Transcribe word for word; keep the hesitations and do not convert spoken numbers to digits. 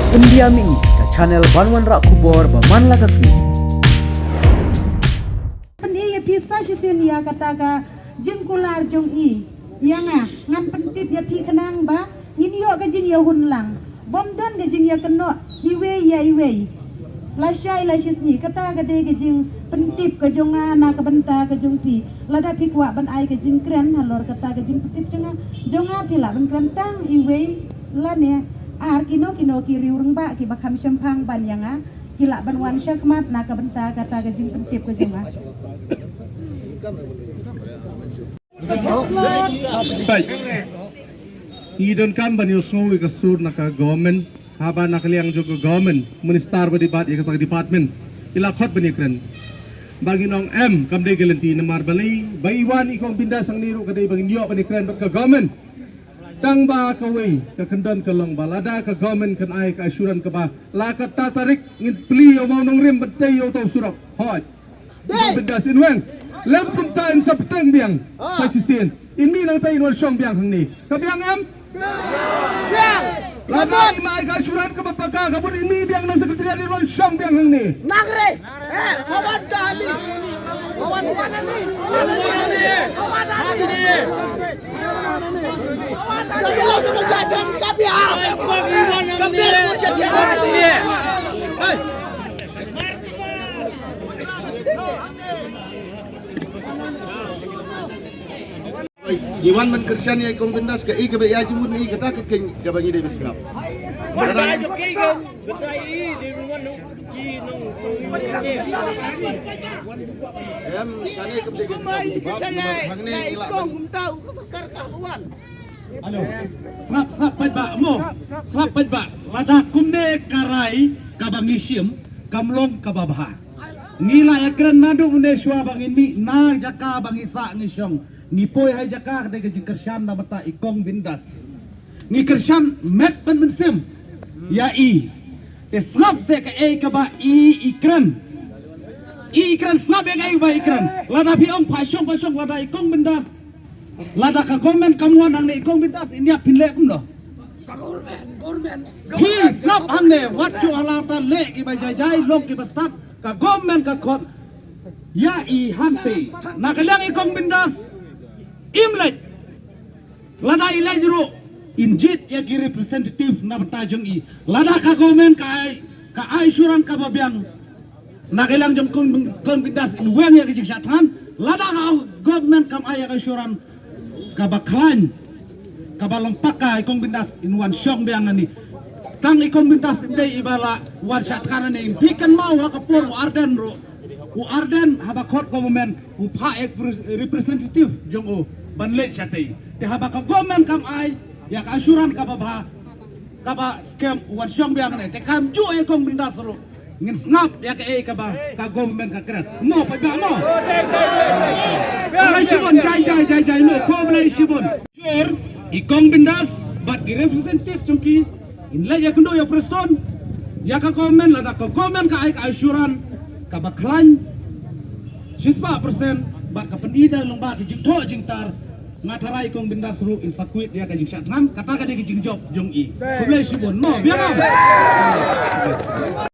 Pyndiam ïa ngi ka channel ban wanrah khubor ba man la ka sngi. Pyni ïa phi sa shisien ïa kata ka jingkular jong i ïa nga, ngan pyntip ïa phi khnang ba ngin ïoh ka jingïahun lang. Bym don ka jingïakynnoh iwei ïa iwei. Lashai lashisngi, kata ka dei ka jingpyntip ka jong nga na ka bynta ka jong phi. Lada phi kwah ban ai ka jingkren halor kata ka jingpyntip jong nga, jong nga phi lah ban kren tang iwei lane ar, kino kino ki riew rangbah kiba kham shemphang ban ïa nga, ki lah ban wan shakhmat na ka bynta kata ka jingpyntip ka jong nga. Peit. Ngi donkam ban ïohsngew ïa ka sur na ka government, haba na ka liang jong ka government, minister ba dei bat ïa kata ka department, i la khot ban ïakren. Ba ngin ong em, kam dei ka lynti, namar balei ba i wan i Kong Bindas hangne ruh ka dei ba ngin ïoh ban ïakren bad ka government. Tang ba kawei ka kyndon ka long ba lada ka government kan ai ka assurance kaba la ka ta tarik ngin plie ïa u mawnongrim ban tei ïa uta u surok. Hooid. Dei. Bindas in weng. Lem kumta in sa bteng biang. Ah. Sa shisien. In mih nangta in wan shong biang hangne. Ka biang em? Biang. Lada i ma ai ka assurance kaba paka ka bun in mih biang na secretariat in wan shong biang hangne. Nang re. Eh, pawan dali. Pawan dali. Pawan dali. Ngi wan ban kyrshan ïa i Kong Bindas kaei kaba ïa jingmut ïa i, kata ka keiñ kaba ngi dei ban sngap. Em, kane kam dei ka jingmut hangne ngi lah ban Alo. Sngap, sngap paidbah mo. Sngap paidbah. Lada kumne ka rai kaba ngi shim kam long kaba bha. Ngi la ïakren naduh mynne shuwa ba ngin mih na jaka ba ngi sah ngi shong. Ngi poi ha jaka ka dei ka jingkyrshan na bynta i Kong Bindas. Ngi kyrshan met ban mynsiem ïa i. Te sngap se kaei kaba i i kren. I i kren, sngap ïa kaei kaba i kren. Lada phi ong pha shong pha shong lada i Kong Bindas. Lada ka government kam wan hangne i Kong Bindas, in ïa pynleh kumno? Ka government, government. Phi sngap hangne, wat ju ala ta leh kiba jai jai, long kiba stad, ka government ka khot. Ïa i hangtei. Na ka liang i Kong Bindas. Im leh. Lada i leh ruh, in jied ïa ki representative na bynta jong i. Lada ka government ka ai, ka ai assurance kaba biang. Na ka liang jong Kong, Kong Bindas in weng ïa ka jingshah thngan. Lada ka government kam ai ïa ka assurance kaba khlaiñ, kaba long paka, i Kong Bindas in wan shong biang hangne. Tang i Kong Bindas in dei iba la wan shah thngan hangne. Phi kynmaw ha ka por u Ardent ruh. U Ardent haba khot government u phah ïa representative jong u ban leit shatei. Te haba ka government kam ai ïa ka assurance kaba bha, kaba skhem, u wan shong biang hangne. Te kam ju ïa Kong Bindas ruh. Ngin sngap ïa kaei kaba ka government ka kren. Mo paidbah mo. Khublei shibun, jai jai jai jai mo. Khublei shibun. Jur i Kong Bindas bad ki representative jong ki in leit ïakynduh ïa Prestone ïa ka government, lada ka government ka ai ka assurance kaba khlaiñ shispah percent bad ka pyni da lyngba ki jingthoh jingtar. Nga tharai i Kong Bindas ruh in sa kwit ïa ka jingshah thngan, kata ka dei ka jingjop jong i. Khublei shibun mo, biang mo.